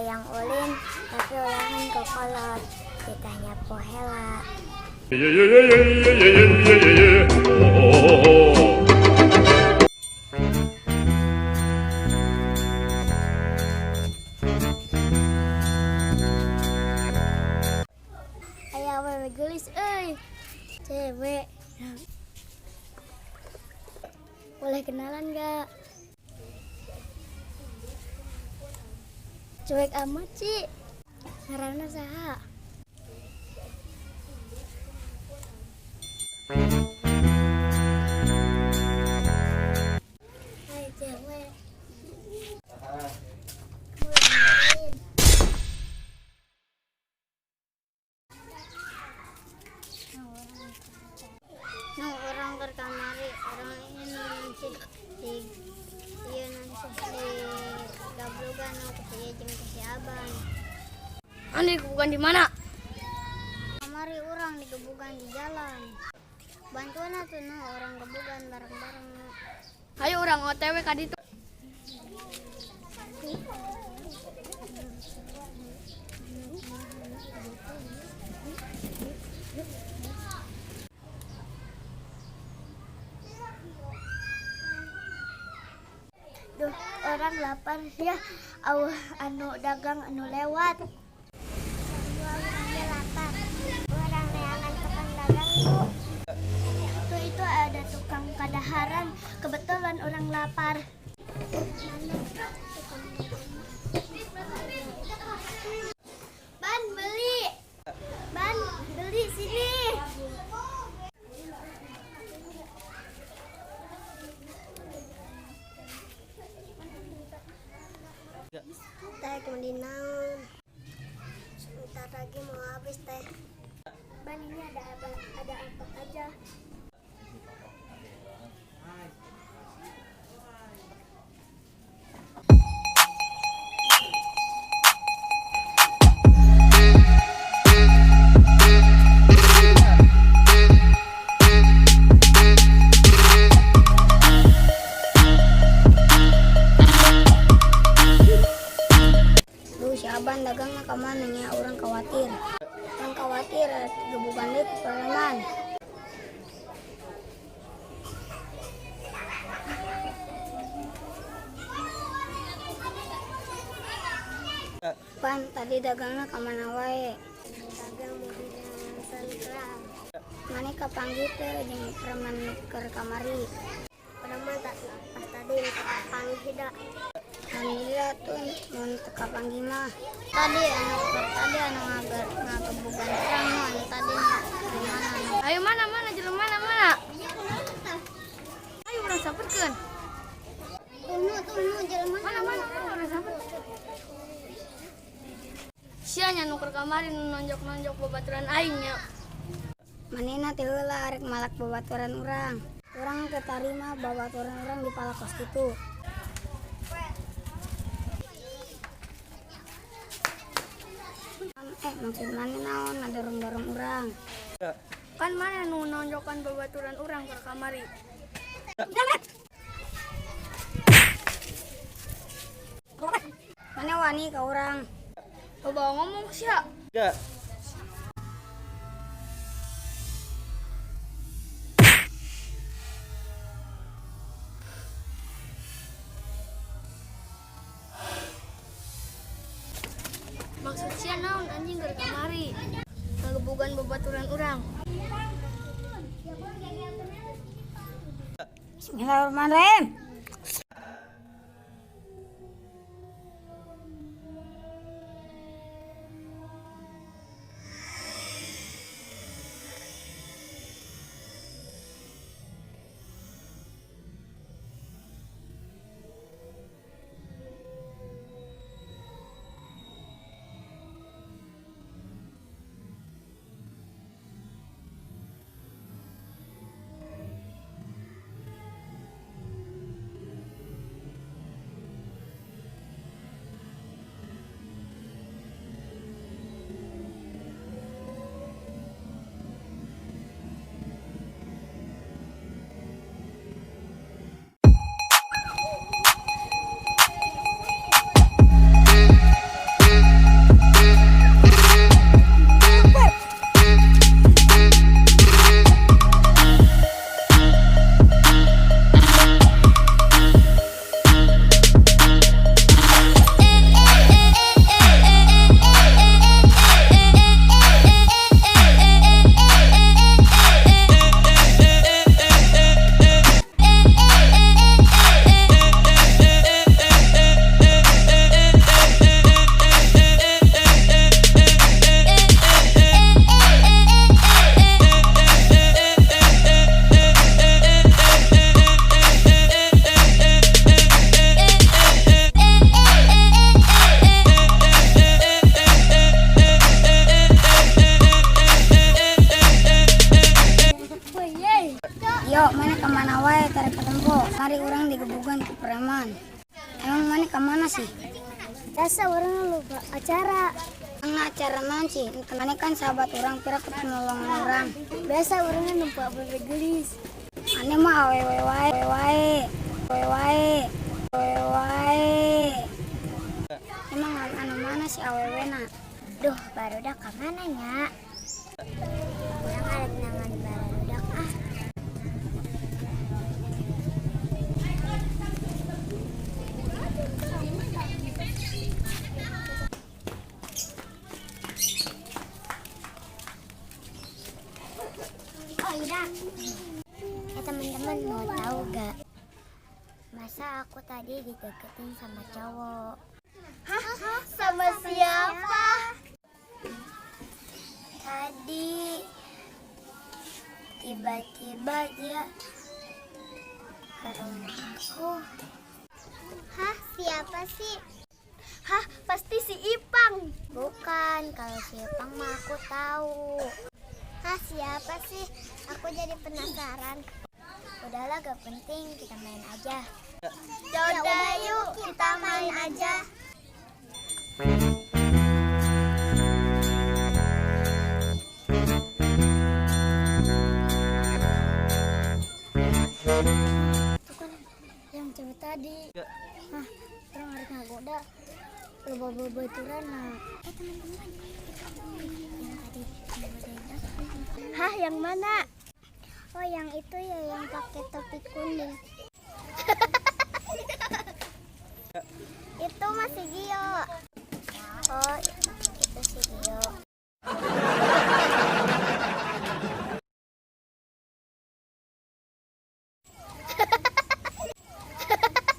Hayang ulin tapi ulangan kokolot. Ditah nyapu hela. Ye ye ye ye ye ye ye ye ye. Oh, oh, oh. Aya awewe geulis euy. Cewek. Boleh kenalan gak? Cuek amat sih. Ngaranna saha? Hai cewek. Boleh kenalin? Nu urang keur kamari urang ieu naon sih di ieu naon sih di gablugan nu ku si ieu jeung ku si Aban. Anu digebukan di mana? Kamari urang digebugan di jalan. Bantuan atuh nu urang gebugan bareng-bareng nu. Ayo urang OTW ka ditu. Duh, urang lapar ya. Awah anu dagang anu lewat. Urang ge lapar. Urang neangan tukang dagang yuk. Tuh itu ada tukang kadaharan. Kebetulan urang lapar. Mana tukang dagang? Ban beli. Ban beli sini. Teh meuli naon? Sebentar lagi mau habis teh. Ban ini ada apa aja? Duh, si Aban dagangna ka mana nya, urang khawatir. Urang khawatir gebugan deui ku preman. Pan, tadi dagangna ka mana wae? Dagang mau di jalan sentral. Maneh kapanggih teu jeung preman keur kamari? Preman tak pas tadi teu kapanggih da. Alhamdulillah tuh mun teu kapanggih mah. Tadi anu tadi anu ngagebugan urang nu anu tadi nu di mana nu? Ayo mana mana jelema mana mana? Ayo urang samperkeun. Tuh nu, tuh nu jelema. Mana mana mana urang samperkeun. Sia nya nu keur kamari nu nonjok-nonjok babaturan aing nya. Manehna teh heula arek malak babaturan urang. Urang teu tarima babaturan urang dipalak kos kitu. Eh, maksud maneh naon ngadorong-dorong urang? Kan maneh nu nonjokan babaturan urang keur kamari. Maneh wani ka urang? Loba ngomong sia. Maksud sia naon anjing keur kamari? Ngagebugan babaturan urang. Bismillahirrahmanirrahim. Yo, maneh kamana wae tara katempo? Kamari urang digebugan ku preman. Emang maneh kamana sih? Biasa urang lupa acara. Emang acara naon sih? Maneh kan sahabat urang, piraku teu nolongan urang. Biasa urang nempo awewe geulis. Maneh mah awewe wae, wae, wae, wae, wae. Emang anu mana sih awewe na? Duh, barudak kamana nya? Urang arek neangan barudak ah. Oh iya. Teman-teman mau tahu gak? Masa aku tadi dideketin sama cowok. Hah? Sama siapa? Tadi tiba-tiba dia ke rumah aku. Hah? Siapa sih? Hah? Pasti si Ipang. Bukan, kalau si Ipang mah aku tahu. Hah, siapa sih? Aku jadi penasaran. Udahlah, gak penting, kita main aja. Yaudah yuk, kita main aja. Itu kan yang cewek tadi. Hah, urang harus ngagoda. Loba babaturan nah. Teman-teman, yang tadi ngodain aku. Hah, yang mana? Oh, yang itu ya, yang pakai topi kuning.